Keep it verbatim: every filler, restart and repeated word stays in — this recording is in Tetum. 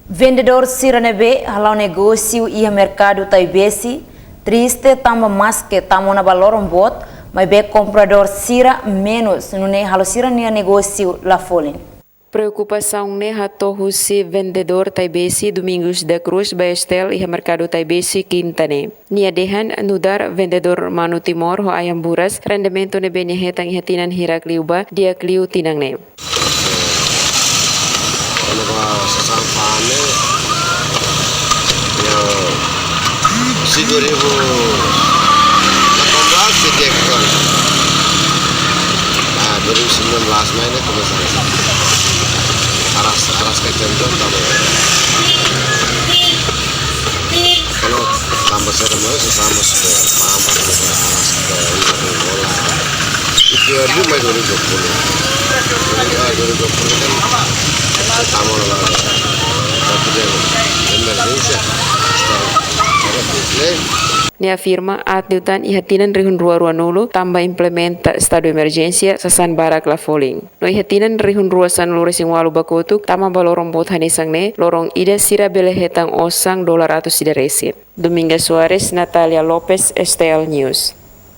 Vendedór sira ne'ebé hala'o negósiu iha merkadu Taibesi triste tanba maske tama ona ba loron boot, maibé kompradór sira menus, nune'e halo sira-nia negósiu la folin. Preokupasaun ne'e hato'o husi vendedór Taibesi, Domingos da Cruz, ba STL iha merkadu Taibesi, Kinta ne'e. Nia dehan nu'udar vendedór manu Timor ho ayam buras, rendimentu ne'ebé nia hetan iha tinan hirak liubá di'ak liu tinan ne'e. Kona-ba sasán fa'an ne'e, ya, husi dua ribu delapan belas ke dia kan. Ah, dua ribu sembilan belas mai ne'e komesa. Aras, aras ke contoh kamu. Kalau tanba sira mai, sasán mós ke paham, pas ke aras ke bola. Itu dua ribu mai dua ribu dua puluh. Dua ribu dua puluh kan, tama ona, tapi dia emerjénsia. Sekarang ada komplain. Nia afirma, aat liután iha tinan rihun rua ruanulu, tanba implementa estadu emerjénsia, sasán barak la folin. No iha tinan rihun rua sanulu resin ualu ba kotuk, tama ba loron boot hanesan ne'e, loron ida sira bele hetan osan dolar atus ida resin. Dominga Soares, Natalia Lopes, STL News.